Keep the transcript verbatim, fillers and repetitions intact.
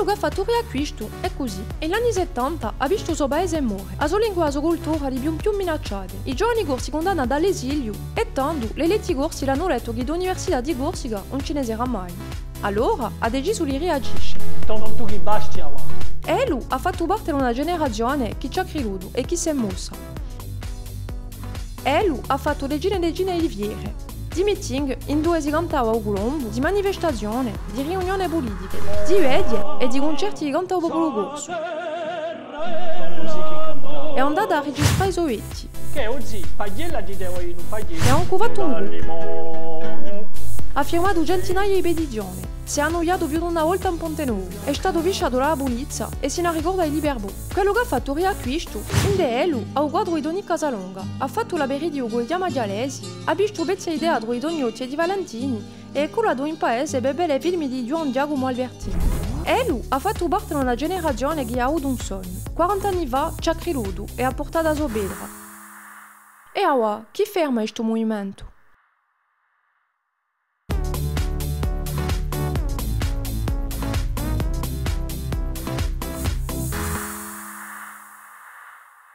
Quellu chì hà fattu u Riacquistu hè cusì. In l'anni settanta hà vistu u so paese more, a so lingua è a so cultura di più in più minacciate. I giovani corsi cundannati à l'esiliu, è tandu l'eliti corsi l'anu dettu chì d'università di Corsica ùn ci ne serà mai. Allora hà decisu di riagisce. Tantu chì bastia, và. Ellu hà fattu parte d'una generazione chì ci hà cridutu è chì s'hè mossa. Ellu hà fattu decine è decine di fiere, di meeting induve si cantava u Culombu, di manifestazione, di riunione pulitiche, di vedie è di cuncerti di cantu à u populu corsu. Hè andatu à registrà i so vechji. Chì oghje, paghjella di te voi, ùn paghjella. È hà ancu fattu un gruppu. Hà firmatu centinaie di petizione. S'hè annuiatu più d'una volta in Ponte Novu, hè statu fisciatu da a pulizia è si n'arricorda di li per bò. Quellu chì hà fattu u Riacquistu, ind'è ellu, hà u quadru di Toni Casalonga, hà fattu l'aperitivu cù i Chjami Aghjalesi, hà vistu pezzi di teatru di Tognotti è di Valentini è hè cullatu in paese per vede filmi di Ghjuvan Ghjacumu Albertini. Ellu hà fattu parte d'una generazione chì hà avutu un sognu. Quarant'anni fà ci hà cridutu è hà purtatu a so petra. È avà, chì ferma stu muvimentu?